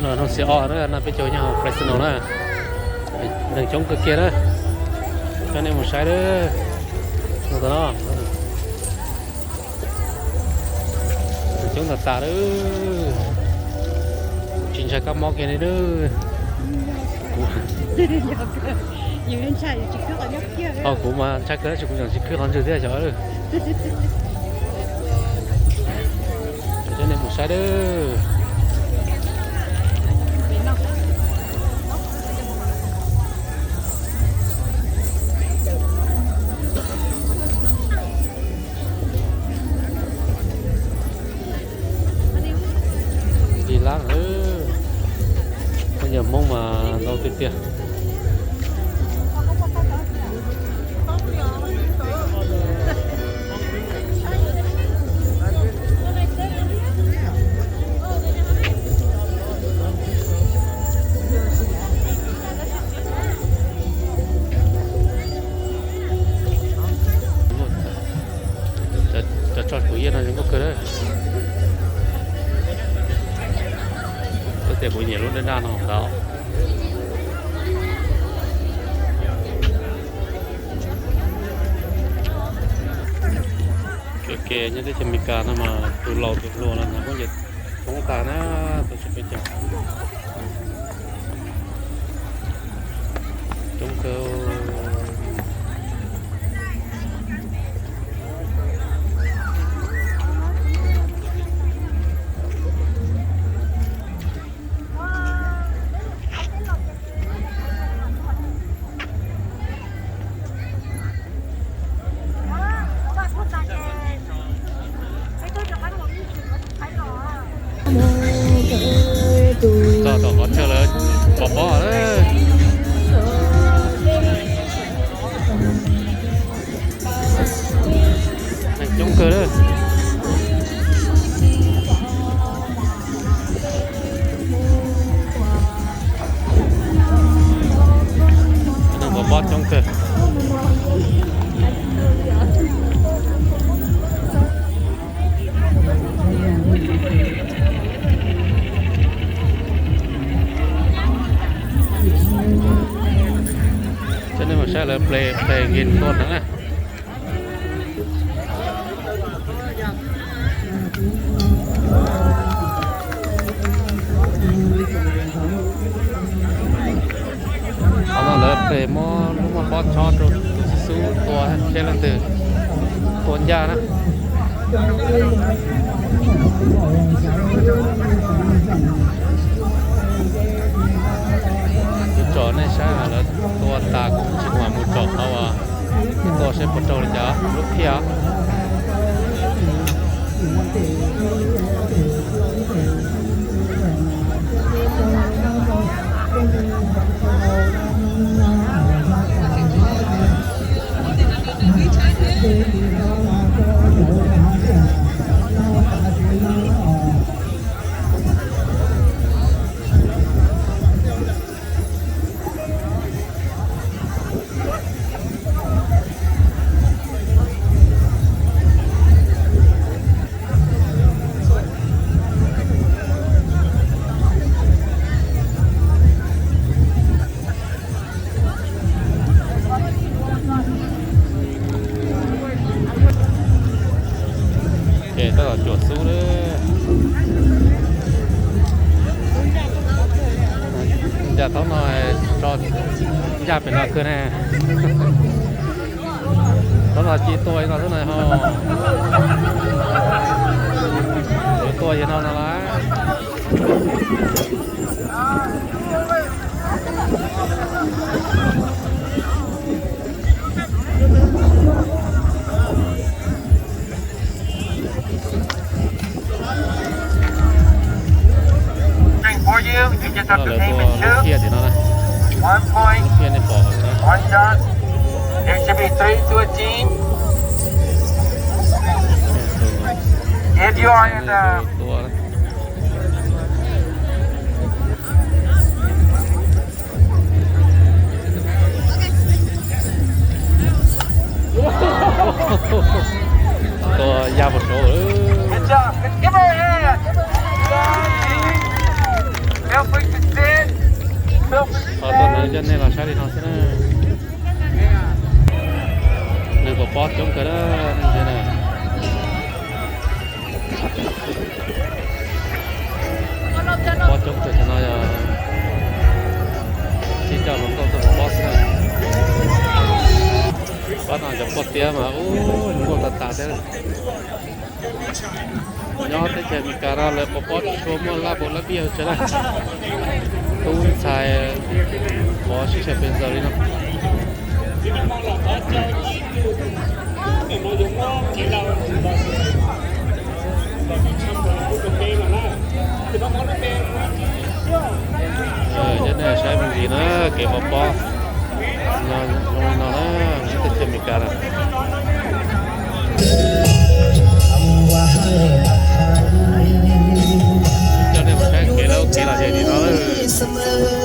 Hnub xiab ob na, no peb caug nyob hauv Fresno na. Neeg coob kawg kiag na. Coj nej mus saib lawm. Hnub no neeg coob tas tas lawm. Tsis ntshai kab mob kiag li lawm. Kuv, ho kuv mas ntshai kawg tab sis kuv tseem tsis khwb qhov ntswg thiab xyov. Coj nej mus saib lawm. Li lab, phooj ywg Hmoob mas ntau tiag tiag. Cov tsho kuv yeej no zoo nkauj kawg lawm. Tab sis kuv nyiam lub daj daj no ntau. Kev nyob teb chaws Amelikas no mas tus laus tus hluas los nag kuj nce thoob tas na, tus tsis pes cov. Coob kawg. Txog tom qhov chaw lawv pov pob lawm. Neeg coob kawg lawm. Neeg pov pob coob kawg. Coj nej mus saib lawv play, play game tuaj heev na. Qhov no lawv play muab lub muaj pob chob rau tus xib xub tua seb leej twg tua ncaj na. Kuv tsom nej saib lawv tua tas kuv tsis mam mus tsom qhov uas tua seb puas raug li cas lub phiaj. Ces tab tom cuam xub lawm. Ncaj thaum no, tso ncaj pem no kawg ne. Thaum no ci tua no, thaum no ho yuav tua yog no no las. Lawv tua lub phiaj tim no na. Lub phiaj nej pom na. Tua Tua ya puas saud. Good job. Give her a hand. Feel free Coj nej los saib li no xwb na. Nws pov pob coob kawg na, nej ntsia na. Pob coob kawg, cov no yog sib coj hluas nkauj tuaj pov pob xwb na. Pab no cov poj tiab mas ub, hluas nkauj tas tas thiab. Nyob teb chaws Amelikas no lawv pov pob tsis tshua muaj lab npau lab biaj tso na. Tub ntxhais pov sib tshawb pes zaws li no. Coj nej saib me ntsis na, kev pov pob no zoo li no na, teb chaws Amelikas na. Coj nej mus saib kev lawv ua kev lom zem li no lawm.